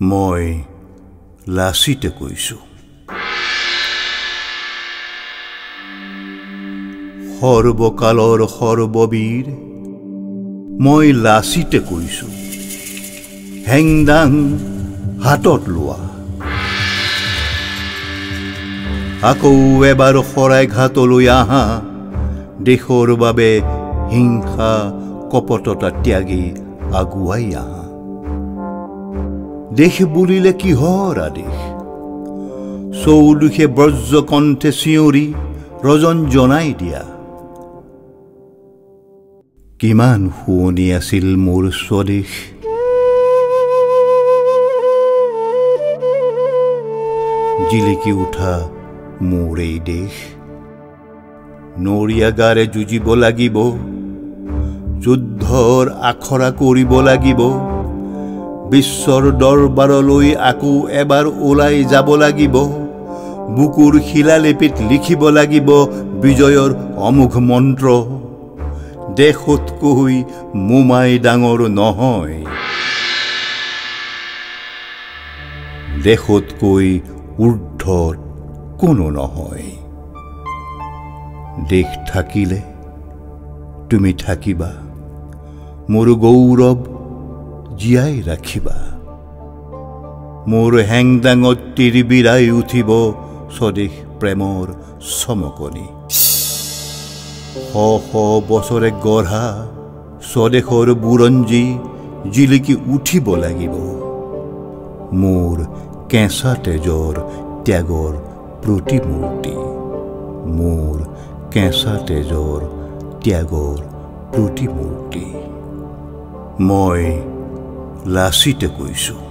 মই লাচিতে কৈছোঁ। সৰ্বকালৰ সৰ্ববীৰ মই লাচিতে কৈছোঁ, হেংদাং হাতত লোৱা, আকৌ এবাৰ শৰাইঘাটলৈ আহা, দেশৰ বাবে হিংসা কপটতা ত্যাগী আগুৱাই আহা। দেশ বুলিলে কিহৰ আদেশ? চৌদিশে ব্ৰজকণ্ঠে চিঞৰি ৰজন জনাই দিয়া। কিমান শুৱনি আছিল মোৰ স্বদেশ, জিলিকি উঠা মোৰ এই দেশ। নৰিয়া গাৰে যুঁজিব লাগিব, যুদ্ধৰ আখৰা কৰিব লাগিব, বিশ্বৰ দৰবাৰলৈ আকৌ এবাৰ ওলাই যাব লাগিব, বুকুৰ শিলালিপিত লিখিব লাগিব বিজয়ৰ অমোঘ মন্ত্ৰ। দেশতকৈ মোমাই ডাঙৰ নহয়, দেশতকৈ ঊৰ্ধত কোনো নহয়। দেশ থাকিলে তুমি থাকিবা, মোৰ গৌৰৱ জীয়াই ৰাখিবা। মোৰ হেংদাঙত তিৰবিৰাই উঠিব স্বদেশ প্ৰেমৰ চমকনি। শ শ বছৰে গঢ়া স্বদেশৰ বুৰঞ্জী জিলিকি উঠিব লাগিব মোৰ কেঁচা তেজৰ ত্যাগৰ প্ৰতিমূৰ্তি, মোৰ কেঁচা তেজৰ ত্যাগৰ প্ৰতিমূৰ্তি। মই লাচিতে কৈছোঁ।